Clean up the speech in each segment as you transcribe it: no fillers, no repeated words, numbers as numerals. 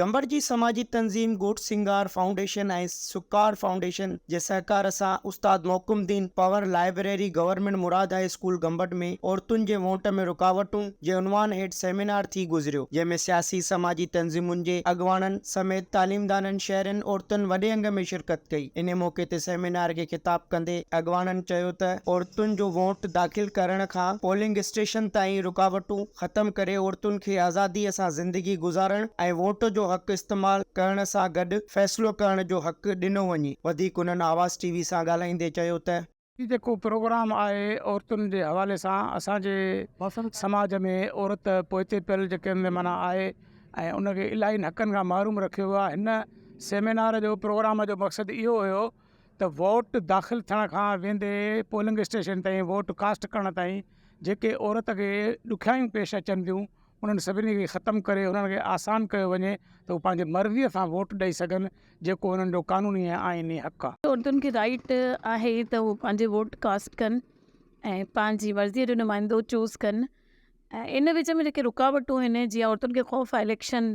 گمبٽ جي سماجي تنظيم ڳوٺ سينگار فائونڊيشن ۽ سڪار فائونڊيشن جي سهڪار سان Ustad Mohkam Uddin power library government Murad high school Gambat ۾ عورتن جي ووٽ ۾ رڪاوٽون جي عنوان هيٺ سيمينار ٿي گذريو جنهن ۾ سياسي سماجي تنظيمن جي اڳواڻن سميت تعليمدانن شهرين عورتن وڏي انگ ۾ شرڪت ڪئي انهي موقعي تي سيمينار کي خطاب ڪندي اڳواڻن چيو ته عورتن جو ووٽ داخل ڪرڻ کان پولنگ اسٽيشن تائين رڪاوٽون ختم ڪري عورتن کي آزاديء سان زندگي گذارڻ ۽ ووٽ جو حق استعمال ڪرڻ سان گڏ فيصلو ڪرڻ جو حق ڏنو وڃي. وڌيڪ انهن آواز ٽي وي سان ڳالهائيندي چيو ته. هي جيڪو پروگرام آهي عورتن جي حوالي سان اسان جي سماج ۾ عورت پوئتي پيل جيڪي معنيٰ آهي ۽ ان کي الاهين حقن کان محروم رکيو ويو آهي هن سيمينار جو پروگرام جو مقصد اهو هيو ته ووٽ داخل ٿيڻ کان ويندي پولنگ اسٽيشن تائين ووٽ ڪاسٽ ڪرڻ تائين جيڪي عورت کي ڏکيائيون پيش اچن ٿيون انهن سڀني کي ختم ڪري انهن کي آسان ڪيو وڃي ته هو پنهنجي مرضي سان ووٽ ڏئي سگهن جيڪو انهن جو قانوني ۽ آئيني حق آهي. عورتن کي رائيٽ آهي ته هو پنهنجي ووٽ ڪاسٽ ڪن ۽ پنهنجي مرضي جو نمائندو چوز ڪن ۽ ان وچ ۾ جيڪي رڪاوٽون آهن جيئن عورتن کي خوف آهي اليڪشن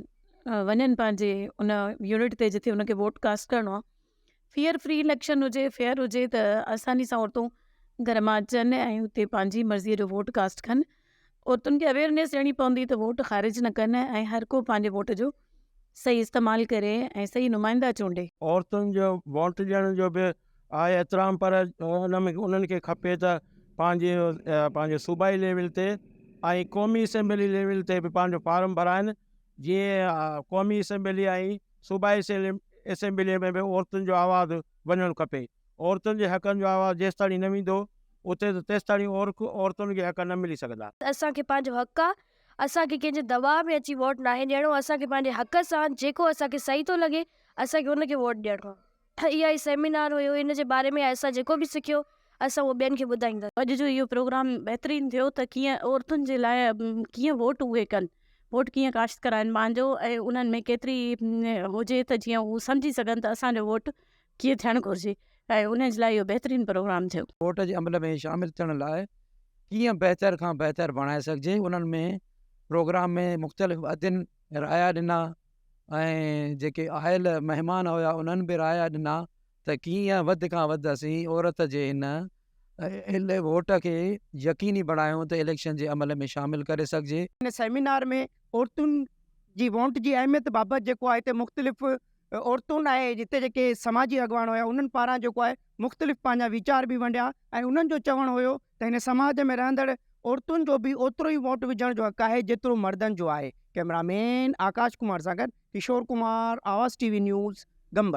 وڃن پنهنجي ان يونٽ تي جتي ان کي ووٽ ڪاسٽ ڪرڻو آهي فيئر فري اليڪشن هجي فيئر هجي ته آساني سان عورتون گهر مان اچن ۽ اتي پنهنجي مرضي جو ووٽ ڪاسٽ ڪن عورتن کي اويئرنيس ڏيڻي پوندي ته ووٽ خارج نه ڪن ۽ هر ڪو پنهنجي ووٽ جو صحيح استعمال ڪري ۽ صحيح نمائندا چونڊي. عورتن جو ووٽ ڏيڻ جو به آهي احترام پر ان ۾ انهن کي کپي ته پنهنجي پنهنجي صوبائي ليول تي ۽ قومي اسيمبلي ليول تي به پنهنجو فارم ڀرائن جيئن قومي اسيمبلي ۽ صوبائي اسيمبليء ۾ به عورتن جو آواز وڃڻ کپي. عورتن جي حقن جو آواز جيستاڻي نه ويندو اتي ته تيستاڻي عورتن کي حق نه ملي سگهندا. اسان کي پنهنجو حق آ، اسان کي ڪنهن جي دٻاء ۾ اچي ووٽ ناهي ڏيڻو، اسان کي پنهنجي حق سان جيڪو اسان کي صحيح ٿو لڳي اسان کي ان کي ووٽ ڏيڻو آ. اها ئي سيمينار هيو ان جي باري ۾ اسان جيڪو به سکيو اسان اهو ٻين کي ٻڌائينداسين. اڄ جو اهو پروگرام بهترين ٿيو ته ڪيئن عورتن جي لاء ڪيئن ووٽ اهي ڪن ووٽ ڪيئن ڪاشت ڪرائن پنهنجو ۽ انهن ۾ ڪيتري هجي ته جيئن هو سمجهي سگهن ته اسان جو ووٽ ڪيئن ٿيڻ گهرجي ۽ ان جي لاء اهو بهترين پروگرام ٿيو. ووٽ جي عمل ۾ شامل ٿيڻ لاء ڪيئن بهتر کان بهتر بڻائي سگهجي انهن ۾ پروگرام ۾ مختلف ادين رايا ڏنا ۽ جيڪي آيل مهمان هيا انهن به رايا ڏنا ته ڪيئن وڌ کان وڌ اسين عورت جي هن ووٽ کي يقيني بڻايون ته اليڪشن جي عمل ۾ شامل ڪري سگهجي. هن سيمينار ۾ عورتن جي ووٽ جي اهميت بابت جيڪو آهي هتي مختلف عورتن ۽ هتي جيڪي سماجي اڳواڻ هيا انهن پاران جيڪو آهي مختلف پنهنجا ويچار به ونڊيا ۽ انهن جو چوڻ هيو ته هن سماج ۾ رهندڙ عورتن جو به اوترو ئي ووٽ وجهڻ جو حق آهي جيترو مردن جو آهي. ڪئميرا مين آڪاش ڪمار سان گڏ Kishore Kumar, Awaz T V news, Gambat.